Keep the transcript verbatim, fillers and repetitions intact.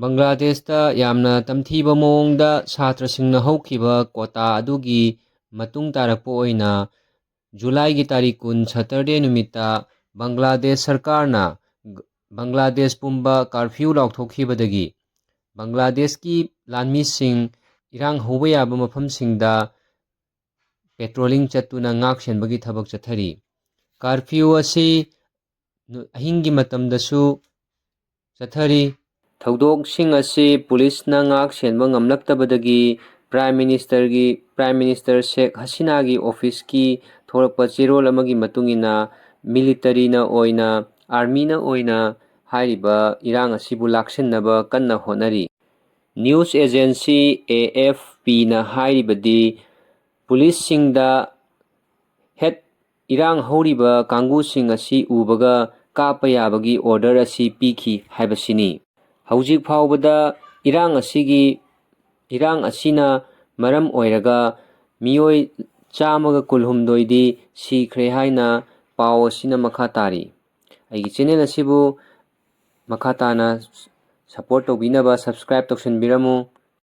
ꯕꯪꯒ꯭ꯂꯥꯗꯦꯁꯇ ꯌꯥꯝꯅ ꯇꯝꯊꯤꯕ ꯃꯑꯣꯡꯗ ꯁꯥꯇ꯭ꯔꯁꯤꯡꯅ ꯍꯧꯈꯤꯕ ꯀꯣꯇꯥ ꯑꯗꯨꯒꯤ ꯃꯇꯨꯡ ꯇꯥꯔꯛꯄ ꯑꯣꯏꯅ ꯖꯨꯂꯥꯏꯒꯤ ꯇꯥꯔꯤꯛ ꯀꯨꯟ, ꯁꯇꯔꯗꯦ ꯅꯨꯃꯤꯠꯇ ꯕꯪꯒ꯭ꯂꯥꯗꯦꯁ ꯁꯔꯀꯥꯔꯅ ꯕꯪꯒ꯭ꯂꯥꯗꯦꯁ ꯄꯨꯝꯕ ꯀꯥꯔꯐ꯭ꯌꯨ ꯂꯥꯎꯊꯣꯛꯈꯤꯕꯗꯒꯤ ꯕꯪꯒ꯭ꯂꯥꯗꯦꯁꯀꯤ ꯂꯥꯟꯃꯤꯁꯤꯡ ꯏꯔꯥꯡ ꯍꯧꯕ ꯌꯥꯕ ꯃꯐꯝꯁꯤꯡꯗ ꯄꯦꯇ꯭ꯔꯣꯂꯤꯡ ꯆꯠꯇꯨꯅ ꯉꯥꯛ ꯁꯦꯟꯕꯒꯤ ꯊꯕꯛ ꯆꯠꯊꯔꯤ꯫ ꯀꯥꯔꯐ꯭ꯌꯨ ꯑꯁꯤ ꯅꯨ-, ꯑꯍꯤꯡꯒꯤ ꯃꯇꯝꯗꯁꯨ ꯆꯠꯊꯔꯤ꯫ ꯊꯧꯗꯣꯛꯁꯤꯡ ꯑꯁꯤ ꯄꯨꯂꯤꯁꯅ ꯉꯥꯛ ꯁꯦꯟꯕ ꯉꯝꯂꯛꯇꯕꯗꯒꯤ ꯄ꯭ꯔꯥꯏꯝ ꯃꯤꯅꯤꯁꯇꯔꯒꯤ, ꯄ꯭ꯔꯥꯏꯝ ꯃꯤꯅꯤꯁꯇꯔ ꯁꯦꯈ ꯍꯁꯤꯅꯥꯒꯤ ꯑꯣꯐꯤꯁꯀꯤ ꯊꯣꯛꯂꯛꯄ ꯆꯦꯔꯣꯜ ꯑꯃꯒꯤ ꯃꯇꯨꯡ ꯏꯟꯅ ꯃꯤꯂꯤꯇꯔꯤꯅ ꯑꯣꯏꯅ, ꯑꯥꯔꯃꯤꯅ ꯑꯣꯏꯅ ꯍꯥꯏꯔꯤꯕ ꯏꯔꯥꯡ ꯑꯁꯤꯕꯨ ꯂꯥꯛꯁꯤꯟꯅꯕ ꯀꯟꯅ ꯍꯣꯠꯅꯔꯤ꯫ ꯅ꯭ꯌꯨꯁ ꯑꯦꯖꯦꯟꯁꯤ ꯑꯦ ꯑꯦꯐ ꯄꯤꯅ ꯍꯥꯏꯔꯤꯕꯗꯤ ꯄꯨꯂꯤꯁꯁꯤꯡꯗ ꯍꯦꯠ ꯏꯔꯥꯡ ꯍꯧꯔꯤꯕ ꯀꯥꯡꯕꯨꯁꯤꯡ ꯑꯁꯤ ꯎꯕꯒ ꯀꯥꯞꯄ ꯌꯥꯕꯒꯤ ꯑꯣꯔꯗꯔ ꯑꯁꯤ ꯄꯤꯈꯤ ꯍꯥꯏꯕꯁꯤꯅꯤ꯫ ꯍꯧꯖꯤꯛ ꯐꯥꯎꯕꯗ ꯏꯔꯥꯡ ꯑꯁꯤꯒꯤ, ꯏꯔꯥꯡ ꯑꯁꯤꯅ ꯃꯔꯝ ꯑꯣꯏꯔꯒ ꯃꯤꯑꯣꯏ ꯆꯥꯝꯃꯒ ꯀꯨꯟꯍꯨꯝꯗꯣꯏꯗꯤ ꯁꯤꯈ꯭ꯔꯦ ꯍꯥꯏꯅ ꯄꯥꯎ ꯑꯁꯤꯅ ꯃꯈꯥ ꯇꯥꯔꯤ꯫ ꯑꯩꯒꯤ ꯆꯦꯅꯦꯜ ꯑꯁꯤꯕꯨ ꯃꯈꯥ ꯇꯥꯅ ꯁꯄꯣꯔꯠ ꯇꯧꯕꯤꯅꯕ ꯁꯕꯁꯀ꯭ꯔꯥꯏꯕ ꯇꯧꯁꯤꯟꯕꯤꯔꯝꯃꯨ꯫